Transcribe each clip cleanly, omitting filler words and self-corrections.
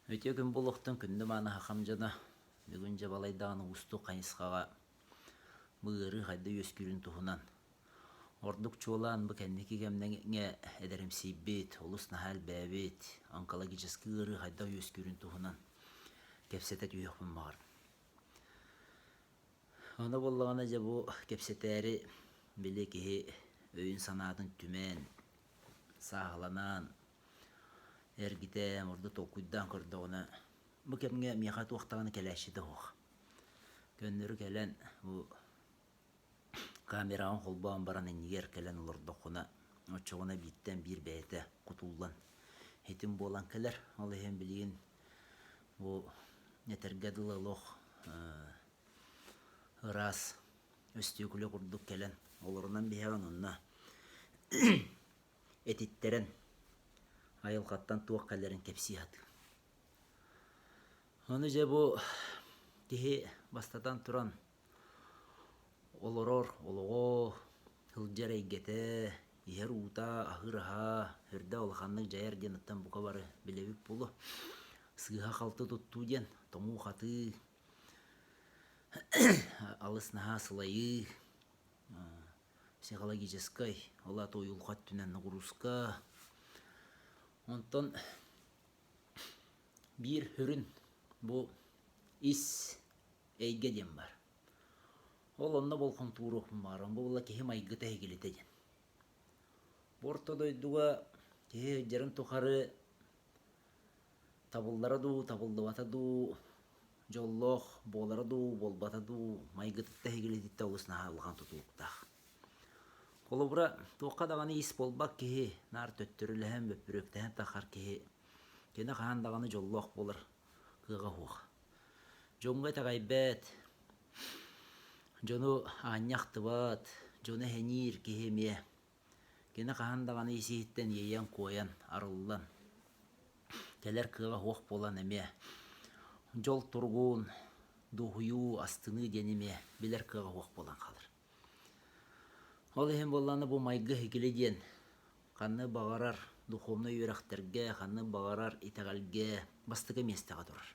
Үтүө күн буолуохтун күндү мааны хахам дьоно. Бүгүн дьэ балайдаҕын уустук хайысхаҕа бу ыарыы хайда үөскүүрүн туһунан ордук чуолаан бу кэнники кэмҥэ эдэримсийбит, олус наһаа элбээбит онкологическай ыарыы хайдах үөскүүрүн туһунан кэпсэтэ түһүөхпүн баҕардым. Ону буоллаҕына дьэ бу кэпсэтээри били киһи өйүн-санаатын түмэн, сааһыланан, эргитэн, ордук толкуйдаан көрдөҕүнэ, бу кэмҥэ миэхэ туох даҕаны кэлээччитэ суох. Көннөрү кэлэн бу камераҕын холбоон баран иннигэр кэлэн олордоххуна, оччоҕуна бииртэн биир бэйэтэ кутуллан ситим буолан кэлэр. Ол иһин билигин бу этэргэ дылы олох ыраас өстүөкүлэ курдук кэлэн олорунан биһэҕин онно этиттэрэн айылҕаттан туох кэлэрин кэпсии сатыыр. Ону дьэ бу киһи бастатан туран олорор олоҕо, сылдьар эйгэтэ, иһэр уута, аһыыр аһа үрдэ улаханнык дьайар диэн оттон бука бары билэбит буолуо. Сыыһа-халты туттуу диэн тоҥуу-хатыы, алыс наһаа сылайыы, психологическай, ол аата уйулҕа өттүнэн нагрузка. Онтон биир сүрүн бу ис эйгэ диэн баар. Ол онно болҕомтууруохпун баҕарабын. Бу буолла киһи майгыта эһигилитэ диэн. Бу орто дойдуга киһи сылдьарын тухары табыллара дуу, табыллыбата дуу, дьоллоох буолара дуу, буолбата дуу, майгытыттан эһигилититтэн олус наһаа улахан тутулуктаах. Холобура, туохха даҕаны ис буолбат киһи, наар төттөрүлэһэн, бөппүрүөктэһэн таххар киһи, кини хаһан даҕаны дьоллоох буолар кыаҕа суох. Дьоҥҥо итэҕэйбэт, дьону аанньа ахтыбат, дьону эһэниир киһи эмиэ кини хаһан даҕаны ис-иһиттэн иэйэн-куойан, арыллан, кэлэр кыаҕа суох буолан эмиэ дьол туругун, дуоһуйуу, астыныы диэни эмиэ билэр кыаҕа суох буолан хаалар. Ол иһин буоллаҕына бу майгы эһигили диэн ханнык баҕарар духовнай үөрэхтэргэ, ханнык баҕарар итэҕэлгэ бастакы миэстэҕэ турар.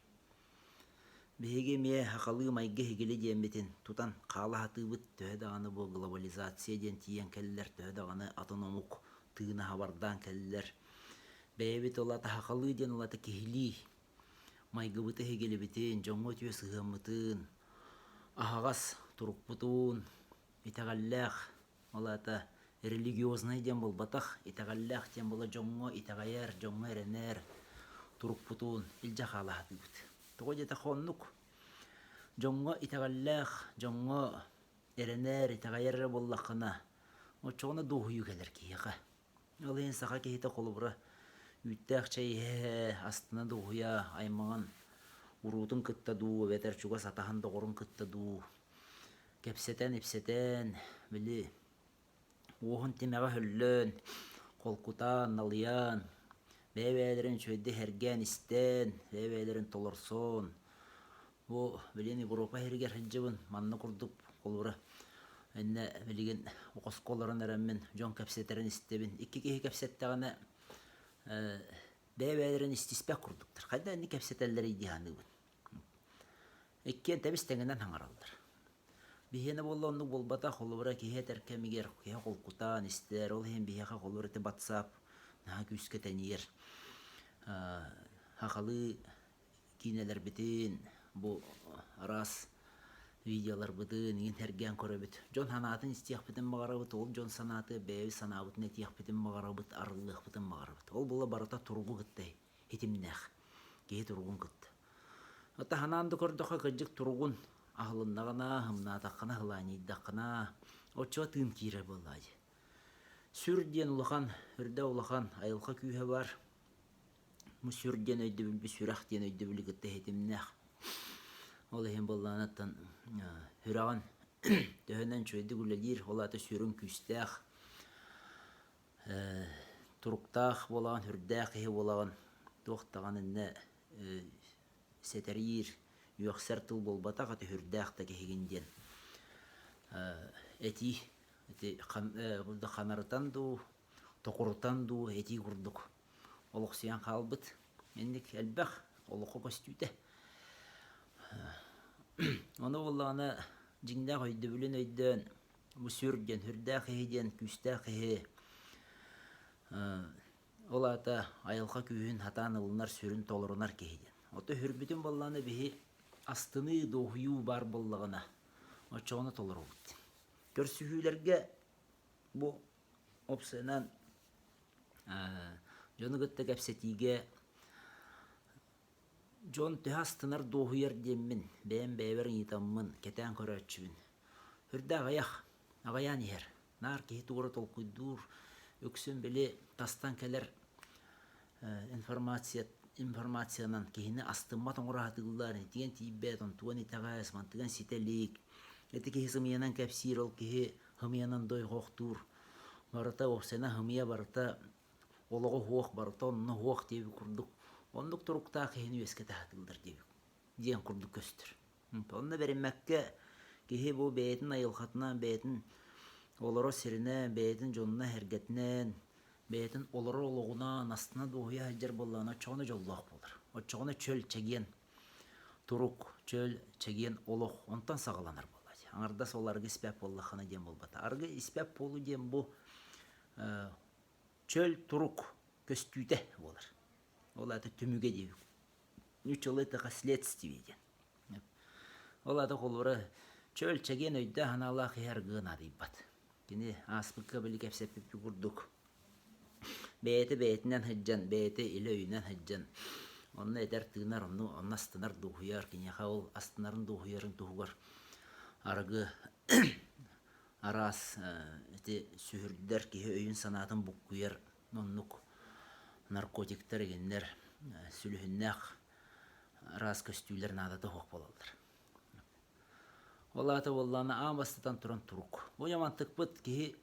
Биһиги эмиэ сахалыы майгы эһигили диэммитин тутан хаала сатыыбыт, төһө даҕаны бу глобализация диэн тиийэн кэллэр, төһө даҕаны атын омук тыына хабардаан кэллэр. Бэйэбит ол аата сахалыы диэн ол аата киһилии майгыбыт эһигилибитин, дьоҥҥо үтүө сыһыаммытын, аһаҕас турукпутун, итэҕэллээх, ол аата религиознай диэн буолбатах, итэҕэллээх диэн буола дьоҥҥо итэҕэйэр, дьоҥҥо эрэнэр турукпутун илдьэ хаала сатыыбыт. Тоҕо диэтэххэ оннук. Дьоҥҥо итэҕэллээх, дьоҥҥо эрэнэр, итэҕэйэр эрэ буоллаххына, оччоҕуна дуоһуйуу кэлэр киһиэхэ. Ол иһин саха киһитэ холобура үүттээх чэй иһэ, астына дуоһуйа, аймаҕын уруутун кытта дуу, эбэтэр чугас атаһын доҕорун кытта дуу кэпсэтэн-ипсэтэн, били уоһун тимэҕэ өһөллөн, холкутаан, налыйан, бэйэ-бэйэлэрин үчүгэйдик иһэргээн истэн, бэйэ-бэйэлэрин толорсон, Бу билигин Европа иһигэр сылдьабын. Манна курдук холобура иннэ билигин хоско олорон эрэммин дьон кэпсэтэрин истэбин. Икки киһи кэпсэттэҕинэ бэйэ-бэйэлэрин истиспэт курдуктар. Хайдах инник кэпсэтэллэрий дии саныыбын. Иккиэн тэбис тэҥинэн саҥараллар. Биһиэнэ буолла оннук буолбатах. Холобура киһи этэр кэмигэр киһи холкутаан истэр. Ол иһин биһиэхэ холобура ити WhatsApp наһаа күүскэ тэнийэр. Сахалыы киинэлэрбитин, бу араас видеоларбытын иҥин сэргээн көрөбүт. Дьон санаатын истиэхпитин баҕарабыт, ол дьон санааты бэйэбит санаабытын этиэхпитин баҕарабыт, арыллыахпытын баҕарабыт. Ол була барыта туругу кытта ситимнээх. Киһи туругун кытта. Ата санаан да көрдөххө, кырдьык туругун аһылыннаҕына, һымнаатаххына, һылаанньыйдаххына, оччоҕо тыын киирэр буоллаҕа дии. Сүр диэн улахан, үрдэ улахан айылҕа күүһэ баар. Бу сүр диэн өйдөбүл сүрэх диэн өйдөбүлү кытта ситимнээх. Ол иһин буоллаҕына сүрэҕин төһөнөн үчүгэйдик үлэлиир, ол аата сүрүн күүстээх, туруктаах буолаҕын, сүрдээх киһи буолаҕын, туох даҕаны иннэ сэтэриир, үөхсэр тыл буолбатах, ити сүрдээх да киһигин диэн этии ити ханарытан дуу, токурутан дуу этии курдук олохсуйан хаалбыт. Инник элбэх. Олоххо көстүүтэ. Ону буоллаҕына дьиҥнээх өйдөбүлүн өйдөөн бу сүр диэн, сүрдээх киһи диэн күүстээх киһи ол аата айылҕа күүһүн сатаан ылынар, сүрүн толорунар киһи диэн. Ото сүрбүтүн буоллаҕына биһи астыныы, дуоһуйуу баар буоллаҕына оччоҕуна толоробут. Көрсүһүүлэргэ бу уопсайынан дьону кытта кэпсэтиигэ дьон төһө астынар, дуоһуйар диэммин бэйэм бэйэбэр ыйытаммын кэтээн көрөөччүбүн. Үрдээх аҕыйах, аҕыйаан иһэр. Наар киһи тугу эрэ толкуйдуур, үксүн били тастан кэлэр информация информациянан киһини астыммат оҥоро сатыыллар, итигэн тиийбэт, онтуган итэҕэс, мантыган ситэ илик. Ити киһи сымыйанан кэпсиир, ол киһи хымыйанан дойҕохтуур. Барыта уопсайынан хымыйа барыта олоҕо суох, барыта онно суох диэбит курдук оннук туруктаах киһини үөскэтэ сатыыллар диэбит диэн курдук көстөр. Онно бэриммэккэ киһи бу бэйэтин айылҕатынан, бэйэтин олорор сиринэн, бэйэтин дьонуна-сэргэтинэн, бэйэтин олорор олоҕунан астына дуоһуйа сылдьар буоллаҕына, оччоҕуна дьоллоох буолар. Оччоҕуна чөл, чэгиэн турук, чөл, чэгиэн олох онтон саҕаланар буоллаҕа дии. Аҥардас ол арыгы испэт буоллаххына диэн буолбата. Арыгы испэт буолуу диэн бу чөл турук көстүүтэ буолар. Ол аата түмүгэ диэбит. Ньуччалыы эттэххэ следствие диэн. Ол аата холобура чөл чэгиэн өйдөөх-санаалаах киһи арыгыга наадыйбат. Кини ааспыкка били кэпсэппиппит курдук бэйэтэ бэйэтинэн сылдьан, бэйэтэ илэ өйүнэн сылдьан онно этэр-тыынар, онно, онно астынар, дуоһуйар. Киниэхэ ол астынарын, дуоһуйарын туһугар арыгы араас ити сүһүрдэр, киһи өйүн-санаатын буккуйар оннук наркотиктар игиннэр сүлүһүннээх араас көстүүлэр наадата суох буолаллар. Ол аата буоллаҕына аан бастатан туран турук. Бу дьамантыкпыт киһи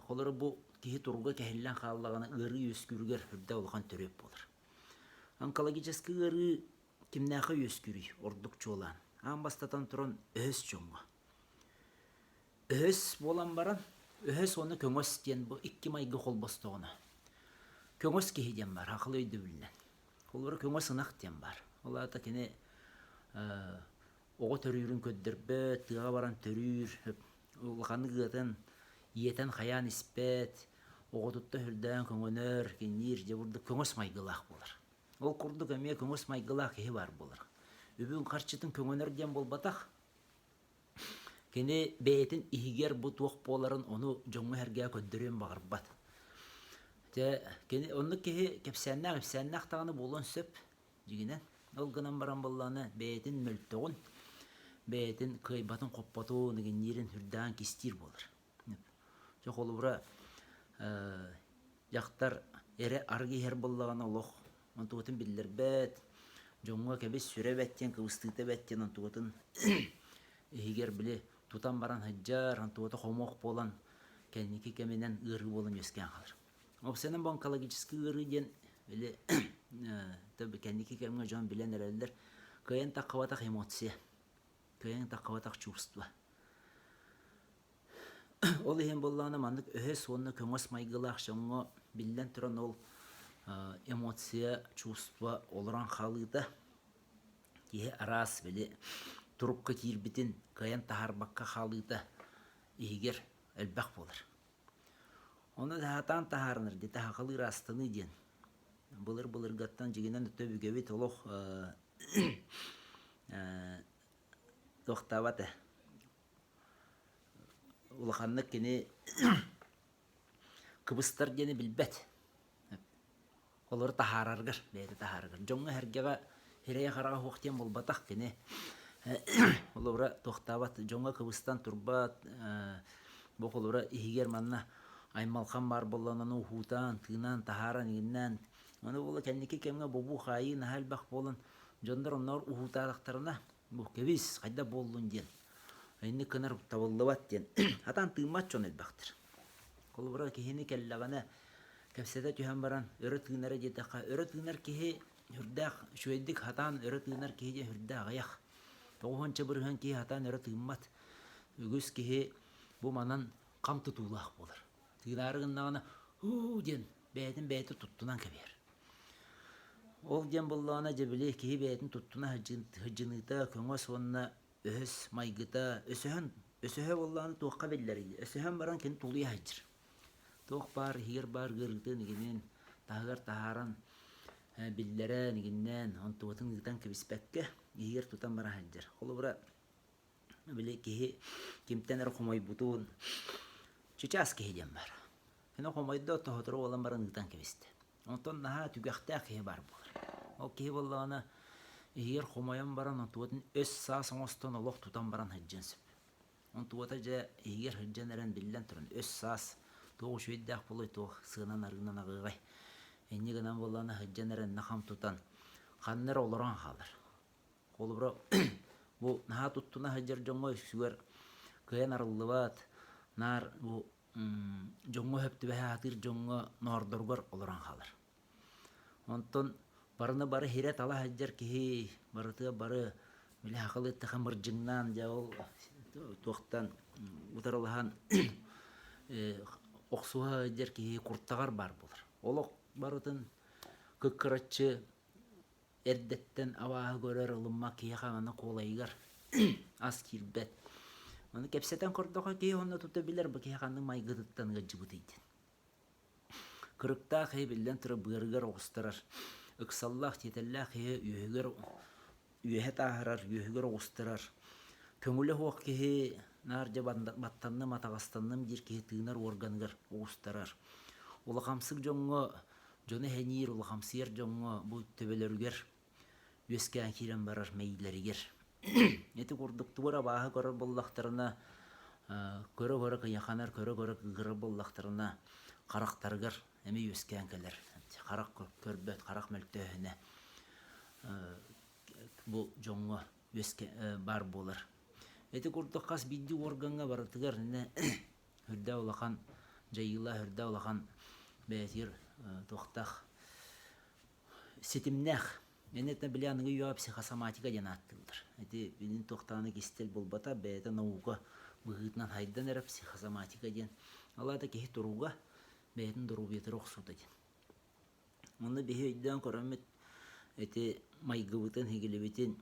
холоро бу киһи туруга кэһиллэн хааллаҕына ыарыы үөскүүрүгэр үрдэ улахан төрүөт буолар. Онкологическай ыарыы кимнээхэ үөскүүрүй ордук чуолаан? Аан бастатан туран өһөс дьоҥҥо. Өһөс буолан баран, өһөс уонна көҥөс диэн бу икки майгы холбостоҕуна, көҥөс киһи диэн баар, сахалыы өйдөбүлүнэн. Холобура, көҥөс ынах диэн баар. Ол аата кини оҕо төрүүрүн көрдөрбөт, тыаҕа баран төрүүр, улаханнык ыатан, иэтэн хайаан испэт, оҕотуттан сүрдээн көҥөнөр, киниир, дьэ бурдук көҥөс майгылаах буолар. Ол курдук эмиэ көҥөс майгылаах киһи баар буолар. Үбүн-харчытын көҥөнөр диэн буолбатах, Кини бэйэтин иһигэр бу туох буоларын ону дьоҥҥо-сэргэҕэ көрдөрүөн баҕарбат. Дьэ, кини оннук киһи кэпсээннээх ипсээннээх даҕаны буолуон сөп, дьиҥинэн. Ол гынан баран буоллаҕына бэйэтин мөлтөҕүн, бэйэтин кыайбатын-хоппотун, игинниирин сүрдээҕин кистиир буолар. Дьэ, холобура, дьахтар эрэ арыгы иһэр буоллаҕына олох онтугутун биллэрбэт, дьоҥҥо кэбис сүрэ эбэт диэн, кыбыстыыта эбэт диэн онтугутун иһигэр били тутан баран сылдьар, онтугута хомуох буолан кэнники кэминэн ыарыы буолан үөскээн хаалар. Уопсайынан бу онкологическай ыарыы диэн били кэнники кэмҥэ дьон билэн эрэллэр, кыайан таххыбатах эмоция, кыайан таххыбатах чувство. Ол иһин буоллаҕына маннык өһөс уонна көҥөс майгылаах дьоҥҥо биллэн туран ол эмоция, чувство олорон хаалыыта киһи араас били турукка киирбитин кыайан таһаарбакка хаалыыта иһигэр элбэх буолар. Ону сатаан таһаарынар дии таһаҕалыы ыраастаныы диэн былыр-былыргаттан дьиҥинэн өбүгэбит олох туохтаабат ээ Улаханнык кини кыбыстар диэни билбэт. Олору таһаараргар, бэйэтэ таһаараргар. Дьоҥҥо-сэргэҕэ сирэйэ-хараҕа суох диэн буолбатах кини. Холобура, туохтаабат, дьоҥҥо кыбыстан турбат, бу холобура иһигэр манна аймалхан баар буоллаҕына ону уһуутаан, тыынан, таһааран, иҥиннээн. Ону буола кэнники кэмҥэ бобуу-хаайыы наһаа элбэх буолан, дьоннор оннооҕор уһуутаатахтарына Бу кэбис, хайдах буоллун диэн. Инник гынар табыллыбат диэн. Хатан тыыммат дьон элбэхтэр. Холобура, киһини кэллэҕинэ кэпсэтэ түһэн баран өрө тыынара диэтэххэ, өрө тыынар киһи сүрдээх үчүгэйдик хатаан өрө тыынар киһи диэн сүрдээх аҕыйах. Тоҕуһунча бырыһыан киһи хатаан өрө тыыммат. Үгүс киһи бу манан хам тутуулаах буолар. Тыынаары гыннаҕына һуу диэн бэйэтин бэйэтэ туттунан кэбиһэр. Ол диэн буоллаҕына дьэ били киһи бэйэтин туттуна сылдьыныыта көҥөс уонна өһөс майгыта өсөһөн өсөһө буоллаҕына туохха биллэрий? Өсөһөн баран кини тулуйа сылдьар. Туох баар иһигэр баар ыарыытын игинин таһыгар таһааран биллэрэн игиннээн онтубатын ыытан кэбиспэккэ иһигэр тутан бара сылдьар. Холобура били киһи кимтэн эрэ хомойбутун чычаас киһи диэн баар. Кини хомойдо тоһотору буолан баран ыытан кэбистэ. Онтон наһаа түгэхтээх киһи баар буолар. Ол киһи буоллаҕына иһигэр хомойон баран онтубатын өс-саас оҥостон олох тутан баран сылдьыан сөп. Онтубата дьэ иһигэр сылдьан эрэн биллэн туран өс-саас туох үчүгэйдээх буолуой туох сыанан-арыынан аҕыаҕай. Инньэ гынан буоллаҕына сылдьан эрэн нахам тутан ханна эрэ олорон хаалар. Холобура, бу наһаа туттуна сылдьар дьоҥҥо үксүгэр кыайан арыллыбат, наар бу дьоҥҥо сөп түбэһэ сатыыр дьоҥҥо ноордоругар олорон хаалар. Онтон барыны бары хирэ-тала сылдьар киһи барытыгар бары били сахалыы эттэххэ мырдьыҥнаан дьэ ол туохтан утарылаһан охсуһа сылдьар киһи куртаҕар баар буолар. Олох барытын кыккыраччы эрдэттэн абааһы көрөр ылыммат киһиэхэ аны куолайыгар ас киирбэт. Ону кэпсэтэн көрдөххө киһи онно тута билэр бу киһи ханнык майгытыттан ыалдьыбытый диэн. Кырыктаах киһи биллэн турар быарыгар оҕустарар, ыксаллаах тиэтэллээх киһи үөһүгэр үөһэ тааһырар, үөһүгэр оҕустарар. Көҥүлэ суох киһи наар дьэ баттанным, атаҕастанным диир киһи тыынар уорганыгар оҕустарар. Улахамсык дьоҥҥо дьону эһэниир, улахамсыйар дьоҥҥо бу төбөлөрүгэр үөскээн киирэн барар мэйиилэригэр. Ити курдук тугу эрэ абааһы көрөр буоллахтарына, көрө-көрө кыйаханар, көрө-көрө кыыһырар буоллахтарына, харахтарыгар эмиэ үөскээн кэлэр. Харах көрбөт, харах мөлтөөһүнэ бу дьоҥҥо үөскэ баар буолар. Ити курдук хас биирдии уоргаҥҥа барытыгар үрдээх улахан дьайыылаах, үрдээх улахан бэйэтигэр туохтаах ситимнээх. Эн били аныгы үйэҕэ психосоматика диэн ааттыыллар. Ити билин туохтааны кистэл буолбата, бэйэтэ наука быһыытынан хайдан эрэ психосоматика диэн. Ол аата киһи туруга бэйэтин доруобуйатыгар охсуута диэн. Онно биһи өйдөөн көрөммүт ити майгыбытын, һигилибитин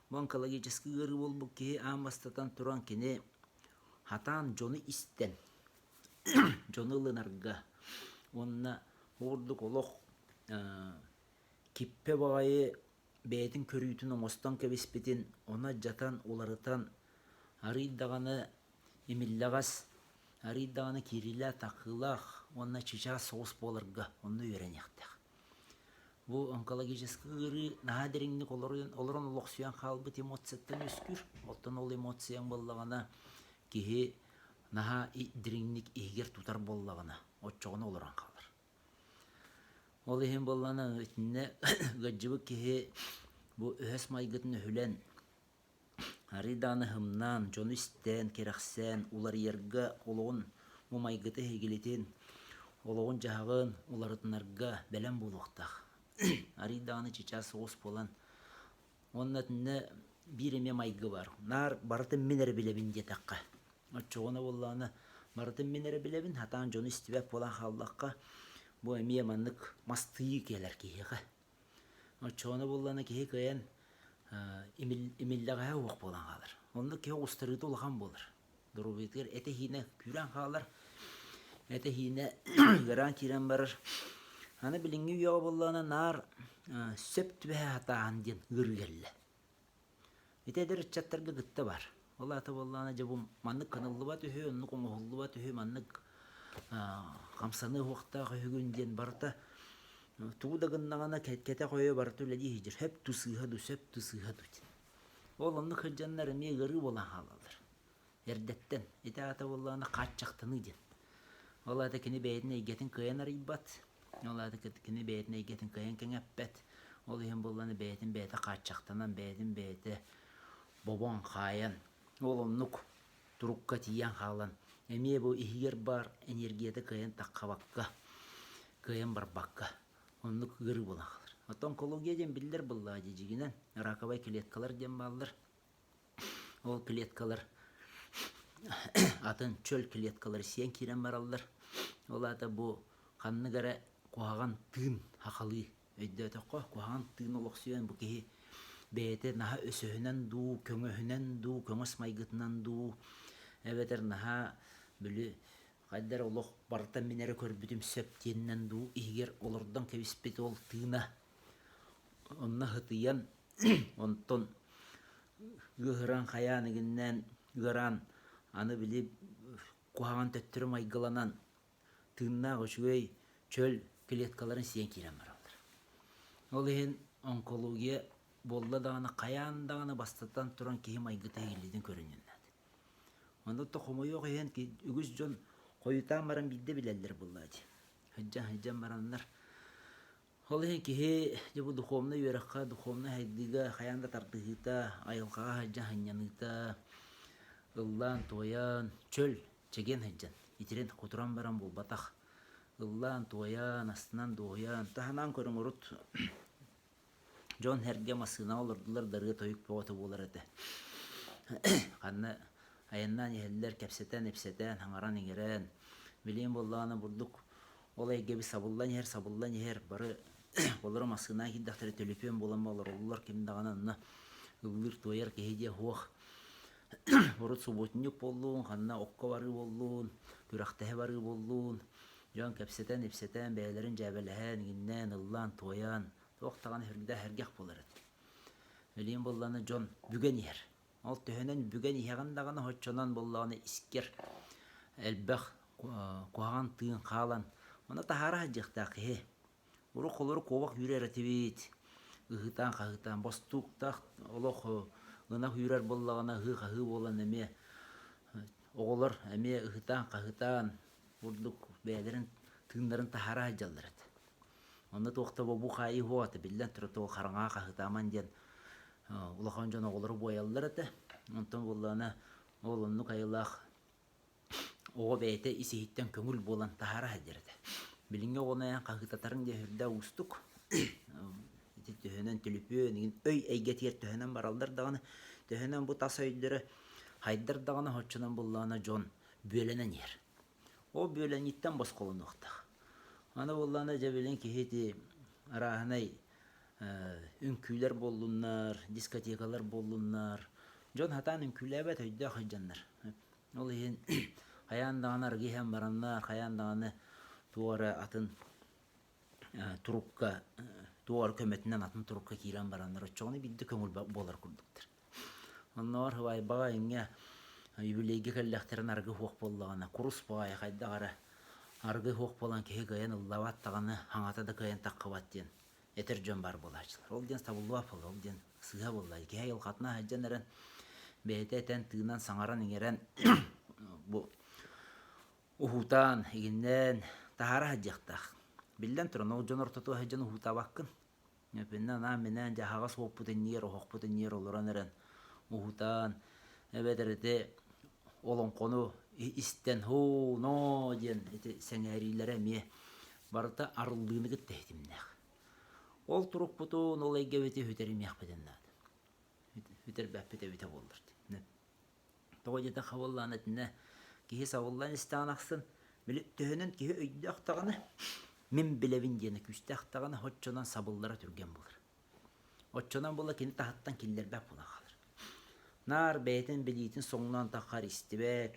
бу онкологическай ыарыы буолбут киһи аан бастатан туран кини хатаан дьону истэн, дьону ылынарга уонна ордук олох киппэ баҕайы бэйэтин көрүүтүн оҥостон кэбиспитин ону алдьатан, уларытан арыый даҕаны имиллэҕэс, арыый даҕаны киириилээх-таххыылаах уонна чычаас соҕус буоларга онно үөрэниэхтээх. Бу онкологическай ыарыы наһаа дириҥник олорон, олорон олохсуйан хаалбыт эмоцияттан үөскүүр. Оттон ол эмоцияҥ буоллаҕына киһи наһаа дириҥник иһигэр тутар буоллаҕына, оччоҕуна олорон хаалар. Ол иһин буоллаҕына итиннэ ыалдьыбыт киһи бу өһөс майгытын өһүлэн Арыый даҕаны һымнаан, дьону истэн, кэрэхсээн, уларыйарга олоҕун бу майгыта эһигилитин, олоҕун-дьаһаҕын уларытынарга бэлэм буолуохтаах. Арыый даҕаны чычаас соҕус буолан уонна итиннэ биир эмиэ майгы баар. Наар барытын мин эрэ билэбин диэтэххэ, оччоҕуна буоллаҕына барытын мин эрэ билэбин, сатаан дьону истибэт буолан хааллахха, бу эмиэ маннык мастыйыы кэлэр киһиэхэ. Оччоҕуна буоллаҕына киһи кыайан имиллэҕэһэ уох буолан хаалар. Онно киһи оҕустарыыта улахан буолар. Доруобуйатыгар этэ-иһиинэ күүрэн хаалар, этэ-иһиинэ ыараан киирэн барар. Аны билиҥҥи үйэҕэ буоллаҕына наар сөп түбэһэ сатааһын диэн ыарыы кэллэ. Ити эдэр ыччаттарга кытта баар. Ол аата буоллаҕына дьэ бу маннык кыныллыбат үһү, оннук оҥоһуллубат үһү, маннык хамсаныы уһуохтаах үһүгүн диэн барыта тугу да гыннаҕына кэтэх өйө барыта үлэлии сылдьар. Сөп дуу сыыһа дуу, сөп дуу сыыһа дуу диэн. Ол оннук сылдьаннар эмиэ ыарыы буолан хаалаллар. Эрдэттэн. Ити аата буоллаҕына хааччахтаныы диэн. Ол аата кини бэйэтин эйгэтин кыайан арыйбат, ол аата кини бэйэтин эйгэтин кыайан кэҥэппэт. Ол иһин буоллаҕына бэйэтин бэйэтэ хааччахтанан, бэйэтин бэйэтэ бобон, хаайан, ол оннук турукка тиийэн хаалан, эмиэ бу иһигэр баар энергията кыайан таххабакка, кыайан барбакка, оннук ыарыы буолан хаалар. Оттон онкология диэн биллэр буоллаҕа дии дьиҥинэн, раковай клеткалар диэн бааллар. Ол клеткалар атын чөл клеткалары сиэн киирэн бараллар. Ол аата бу ханнык эрэ куһаҕан тыын хахалыы. Өйдөөтөххө, куһаҕан тыын олохсуйан бу киһи бэйэтэ наһаа өсөһүнэн дуу, көҥөһүнэн дуу, көҥөс майгытынан дуу, эбэтэр наһаа били хайда эрэ олох барыта мин эрэ көрбүтүм сөп диэнинэн дуу иһигэр олордон кэбиспит ол тыына онно сытыйан онтон ыаһыран хайаан игиннээн ыараан аны били куһаҕан төттөрү майгыланан тыыннаах үчүгэй чөл клеткаларын сиэн киирэн бараллар. Ол иһин онкология буолла даҕаны хайаан даҕаны бастатан туран киһи майгыта иһиллитин көрүнүөн наада. Онно то хомойуох иһин үгүс дьон хойутаан баран биирдэ билэллэр буоллаа дии. Сылдьан сылдьан бараннар Ол иһин киһи дьэ бу духовнай үөрэххэ, духовнай сайдыыга хайаан да тардыһыыта, айылҕаҕа сылдьан сынньаныыта, ыллаан-туойан, чөл, чэгиэн сылдьан, итирэн кутуран баран буолбатах. Ыллаан-туойан, астынан-дуоһуйан, таһынан көрүҥ урут Дьон-сэргэ массыынаҕа олордулар да ырыа-тойук бөҕөтө буолар этэ. Ханна айаннаан иһэллэр, кэпсэтэн-ипсэтэн, саҥаран-иҥэрэн. Билигин буоллаҕына бурдук ол эйгэбит сабыллан иһэр, сабыллан иһэр. Бары олору массыынаҕа киирдэхтэрэ төлөпүөн буолан олороллор. Ким даҕаны онно ыллыыр-туойар киһи диэ суох. Урут субботньук буоллун, ханна окко барыы буоллун, күрэхтэһэ барыы буоллун. Дьон кэпсэтэн-ипсэтэн, бэйэлэрин дьээбэлэһэн, иҥиннээн, ыллаан-туойан, туох даҕаны сүрдээх сэргэх буолар этэ. Билигин буоллаҕына дьон бүгэн иһэр. Ол төһөнөн бүгэн иһэҕин даҕаны оччонон буоллаҕына искэр элбэх куһаҕан тыын хаалан, ону таһаара сылдьыахтаах киһи. Урут холору куобах үүрэр этибит. Ыһыытаан-хаһыытаан бостууктаах олох ынах үүрэр буоллаҕына ыһыы-хаһыы буолан эмиэ оҕолор эмиэ ыһыытаан-хаһыытаан курдук бэйэлэрин тыыннарын таһаара сылдьаллар этэ. Онно туох да бобуу хаайыы суох этэ, биллэн турар, туох хараҥаҕа хаһыытааман диэн улахан дьон оҕолору буойаллар этэ. Онтон буоллаҕына ол оннук айылаах оҕо бэйэтэ ис-иһиттэн көҥүл буолан таһаара сылдьар этэ. Билиҥҥи оҕону эн хаһыытатарыҥ диэн сүрдээх уустук. Ити төһөнөн түлүпүөн, өй эйгэтигэр төһөнөн бараллар даҕаны, төһөнөн бу тас өйдөрө хайдар даҕаны оччонон буоллаҕына дьон бүөлэнэн иһэр. Ол бүөлэнииттэн босхолонуохтаах. Аны буоллаҕына дьэ билин киһи ити арааһынай үҥкүүлэр буоллуннар, дискотекалар буоллуннар, дьон сатаан үҥкүүлээбэт өйдөөх сылдьаннар. Ол иһин хайаан даҕаны арыгы иһэн бараннар, хайаан даҕаны туох эрэ атын турукка, туох эрэ көмөтүнэн атын турукка киирэн бараннар, оччоҕуна биирдэ көҥүл буолар курдуктар. Оннооҕор сыбаайбаҕа иҥҥэ юбилейга кэллэхтэринэ арыгы суох буоллаҕына, курус баҕайы хайдах эрэ арыгы суох буолан киһи кыайан ыллаабат даҕаны, хаҥата да кыайан таххыбат диэн этэр дьон баар буолааччылар. Ол диэн табыллыбат буолла, ол диэн сыыһа буолла. Киһи айылҕатынан сылдьан эрэн бэйэтэ этэн, тыынан, саҥаран-иҥэрэн бу уһуутаан, игиннээн таһаара сылдьыахтаах. Биллэн туран, ол дьон ортотугар сылдьан уһуутаабаккын. Эпиннэ анаан-минээн дьэ аһаҕас уоппут иннигэр, оһохпут иннигэр олорон эрэн уһутаан, эбэтэр ити олоҥхону истэн һуу ноо диэн ити сэҥээриилэрэ эмиэ барыта арыллыыны кытта ситимнээх. Ол турукпутун, ол эйгэбити сүтэримиэхпитин наада. Сүтэрбэппит эбитэ буоллар. Тоҕо диэтэххэ буоллаҕына итиннэ киһи сабыллан истэҕин ахсын били төһөнөн киһи өйдөөх даҕаны мин билэбин диэнэ күүстээх даҕаны оччонон сабыллара түргэн буолар. Оччонон буола кини таһыттан киллэрбэт буолан хаалар. Наар бэйэтин билиитин соҥноон таххар истибэт,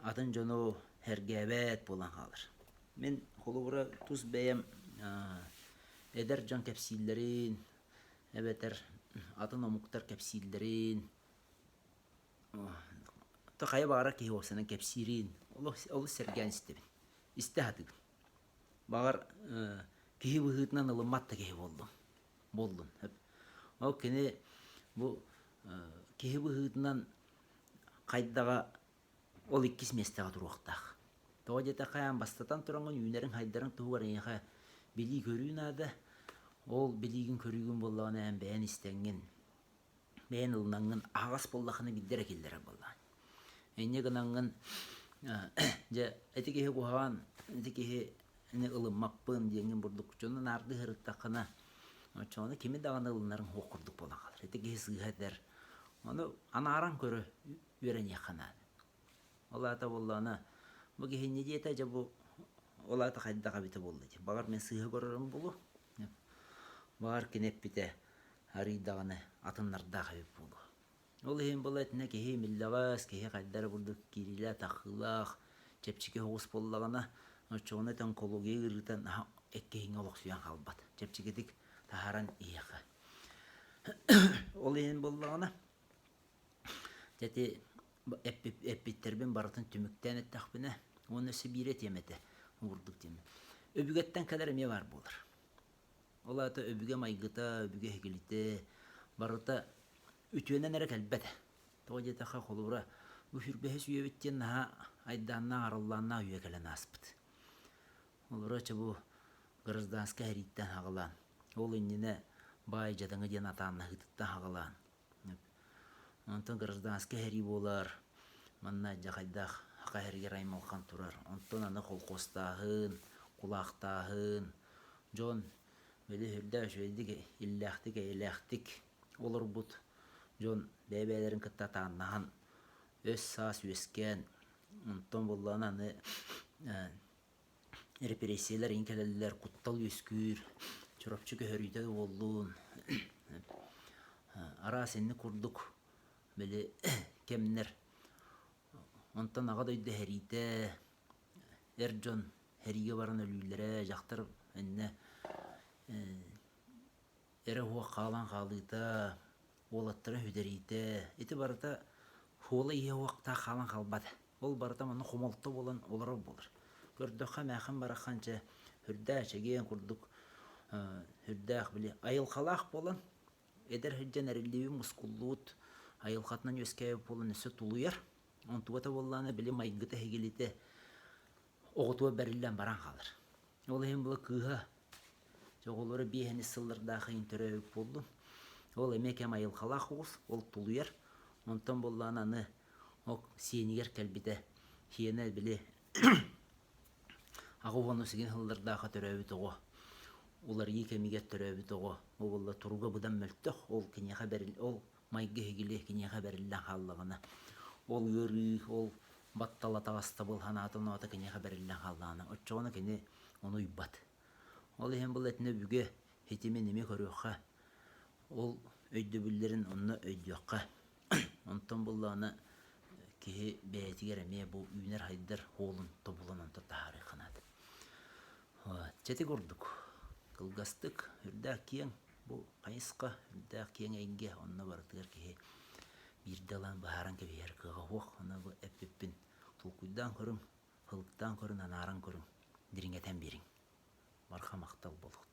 атын дьону сэргээбэт буолан хаалар. Мин холобура тус бэйэм эдэр дьон кэпсииллэрин эбэтэр атын омуктар кэпсииллэрин то хайа баҕарар киһи уопсайынан кэпсиирин олус сэргээн истэбин истэ сатыыбын баҕар киһи быһыытынан ылыммат да киһи буоллум буоллун ол кини бу киһи быһыытынан хайдаҕа Ол иккис миэстэҕэ туруохтаах. Тоҕо диэтэххэ, эн бастатан тураҥҥын үүнэриҥ-хайдарыҥ туһугар эйиэхэ билии-көрүү наада. Ол билиигин-көрүүгүн буоллаҕына эн бэйэн истэҥҥин, бэйэн ылынаҥҥын аһаҕас буоллаххына биирдэ эрэ киллэрэр буоллаҕыҥ. Инньэ гынаҥҥын дьэ ити киһи куһаҕан, ити киһини ылыммаппын диэҥҥин бурдук дьону наардыы сырыттаххына, оччоҕуна кими даҕаны ылынарыҥ суох курдук буолан хаалар. Ити киһи сыыһа этэр. Ону анааран көрө үөрэниэххэ наада. Ол аата буоллаҕына, бу киһи инньэ диэтэ, дьэ бу Ол аата хайдах эбитэ буолла дии. Баҕар мин сыыһа көрөрүм буолуо. Баҕар кини эппитэ арыый даҕаны атыннардаах эбит буолуо. Ол иһин была итиннэ киһи имиллэҕэс, киһи хайда эрэ курдук киириилээх-таххыылаах, чэпчэки соҕус буоллаҕына, оччоҕуна ити онкология ыарыыта наһаа эккиһиҥҥэ олохсуйан хаалбат. Чэпчэкитик таһааран иһиэххэ. Ол иһин буоллаҕына, дьэ ити эппиттэрбин барытын түмүктээн эттэхпинэ, уонна өссө биир этиэм этэ, курдук диэмэ. Өбүгэттэн кэлэр эмиэ баар буолар. Ол аата өбүгэ майгыта, өбүгэ эһигилитэ барыта үтүөнэн эрэ кэлбэт. Тоҕо диэтэххэ, холобура, бу сүрбэһис үйэбит диэн наһаа айдааннаах, арыллааннаах үйэ кэлэн ааспыт. Олоро чэ бу гражданскай сэрииттэн аҕалаан, ол иннинэ баай дьадаҥы диэн атааннаһыытыттан аҕалаан, онтон гражданскай сэрии буолар, манна дьахайдаах саха сиригэр аймалҕан турар. Онтон аны холкуостааһын, кулаахтааһын, дьон били сүрдээх үчүгэйдик, иллээхтик, эйэлээхтик олорбут дьон бэйэ-бэйэлэрин кытта атааннаһан өс-саас үөскээн, онтон буоллаҕына аны репрессиялар иҥ кэлэллэр, куттал үөскүүр, Чурапчы көһөрүүтэ буоллун, араас инник курдук били кэмнэр. Онтон Аҕа дойду сэриитэ, эр дьон сэриигэ баран өлүүллэрэ, дьахтар иннэ эрэ уһуох хаалан хаалыыта, уолаттара сүтэриитэ, ити барыта суола-ииһэ уохтаах хаалан хаалбат. Ол барыта манна хомолто буолан олорор буолар. Көрдөххө эмээххин бараххан чэ сүрдээх чэгиэн курдук сүрдээх били айылҕалаах буолан эдэр сылдьан эриллибит мускуллубут айылҕатынан үөскээбит буолан өссө тулуйар. Онтугата буоллаҕына били майгыта эһигилитэ оҕотугар бэриллэн баран хаалар. Ол иһин була кыыһа оҕолоро биэһэнис сыллардаах ыйын төрөөбүт буоллун. Ол эмиэ кэм айылҕалаах оҕус, ол тулуйар. Онтон буоллаҕына аны ол сиэнигэр кэлбитэ сиэнэ били аҕа уонна сигин сыллардаахха төрөөбүт оҕо уларыйыы кэмигэр төрөөбүт оҕо ол буолла туруга быдан мөлтөх ол киниэхэ бэрил ол майгы иһигили киниэхэ бэриллэн хааллаҕына ол ыарыы ол баттала таҕыстабыл санаата оноото киниэхэ бэриллэн хааллаҕына оччоҕуна кини ону уйбат ол иһин бұл этинэ өбүгэ ситимин эмиэ көрүөххэ ол өйдөбүллэрин онно өйдүөххэ Онтон буоллаҕына киһи бэйэтигэр эмиэ бу үүнэр-сайдар суолун тобулан онтон таһаарыахха наада. Чэ ити курдук кылгастык, үрдээх киэҥ бу хайысха, үрдээх киэҥ эйгэ, онно барытыгар киһи биирдэ ылан быһааран кэбиһэр кыаҕа суох. Ону бу эппиппин толкуйдаан көрүҥ, ылыктаан көрүҥ, анааран көрүҥ, дириҥэтэн биэриҥ. Барҕа махтал буолуохтун.